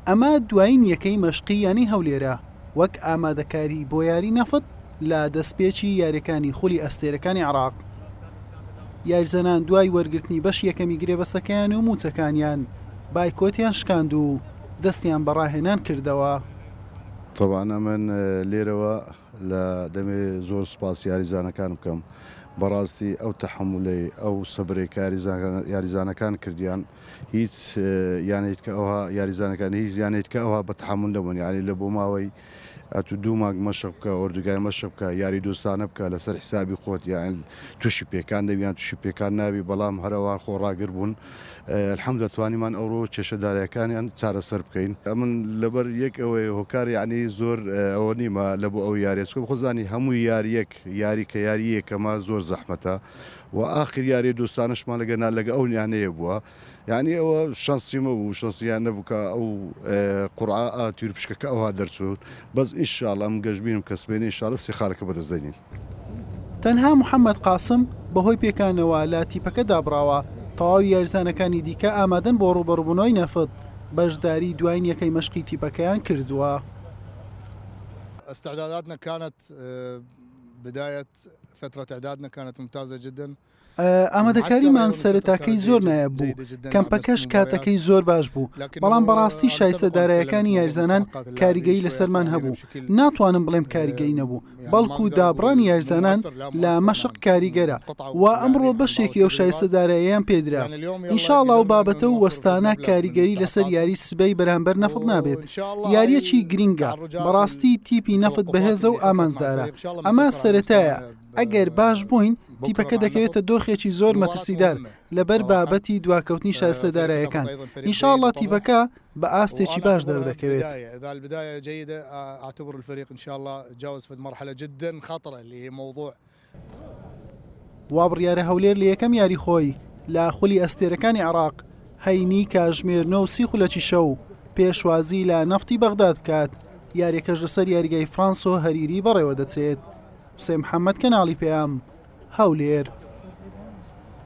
ئەمە دوایین یەکەی مەشقی یانەی هەولێرە وەک ئامادەکاری بۆ یاری نەفت لە دەستپێکی یاریەکانی خولی ئەستێرەکانی عێراق. یاریزانان دوای وەرگرتنی بەشی یەکەمی گرێبەستەکەیان و مووچەکانیان بایکۆتیان شکاند و دەستیان بە ڕاهێنان کردەوە. تەبعەن ئەمن لێرەوە لە دەمێ زۆر سوپاس یاریزانەکان بکەم بەڕاستی ئەو تەحەمولەی ئەو سەبرەی کە یاریزانەکان کردیان هیچ یانەیەک کە ئەوها یاریزانەکان هیچ یانەیەک کە ئەوها بە تەحەمول نەبوون یانی لە بۆ ماوەی ئەتو دوو مانگ مەشق بکە ئۆردوگای مەشق بکە یاری دۆستانە بکە لەسەر حسابی خۆت یان تووشی پێکان دەبی یان تووشی پێکان نابی بەڵام هەرەوان خۆ ڕاگر بوون الحمدللە توانیمان ئەوڕۆ کێشە دارایەکانیان چارەسەر بکەین. ئەمن لەبەر یەک ئەوەی هۆکار یانی زۆر ئەوە نیمە لە بۆ ئەو یاریە چونکە خۆ زانی هەموو یاریەک یاری کە یاری یەکەمە زۆر زەحمەتە و ئاخر یاری دۆستانەشمان لەگە نا لەگە ئەو یانەیە بووە یانی ئەوە شەنسی مە بوو شەنسیان نەبوو کە ئەو قوڕعە ئا تیروپشکەکە ئەوها دەرچوو بەس ئینشاڵا من گەشبینم کە سبەینێ ئینشاڵا سێ خالەکە بەدەست دەینین. تەنها محەمەد قاسم بەهۆی پێکانەوە لە تیپەکە دابڕاوە، تەواوی یاریزانەکانی دیکە ئامادەن بۆ ڕووبەڕووبوونەوەی نەفت، بەشداری دواین یەکەی مەشقی تیپەکەیان کردووە. استعداداتنا كانت بداية فترة اعدادنا كانت ممتازة جدا. ئامادەکاریمان سەرەتاکەی زۆر نایاب بوو، کەمپەکەش کاتەکەی زۆر باش بوو، بەڵام بەڕاستی شایستە دارایەکانی یاریزانان کاریگەری لەسەرمان هەبوو، ناتوانم بڵێم کاریگەری نەبوو، بەڵکو دابڕانی یاریزانان لە مەشق کاریگەرە و ئەمڕۆ بەشێکی ئەو شایستە دارایەیان پێدرا، ئینشاڵا ئەو بابەتە و وەستانە کاریگەری لەسەر یاری سبەی بەرامبەر نەفت نابێت، یارییەکی گرنگە، بەڕاستی تیپی نەفت بەهێزە و ئامانجدارە، ئەمە سەرەتایە، ئەگەر باش بووین، تیپەکە دەکەوێتە دۆخێکی زۆر مەترسیدار لەبەر بابەتی دواکەوتنی شایستە دارایەکان، ان شاء اللە تیپەکە بە ئاستێکی باش دەردەکەوێت. وا بڕیارە هەولێر لە یەکەم یاری خۆی لە خولی ئەستێرەکانی عێراق هەینی کاژمێر 9 و سی خولەکی شەو پێشوازی لە نەفتی بەغداد بکات، یاریەکەش لەسەر یاریگای فرانسۆ هەریری بەڕێوەدەچێت. حوسێن محەمەد کەناڵی پەیام، هەولێر.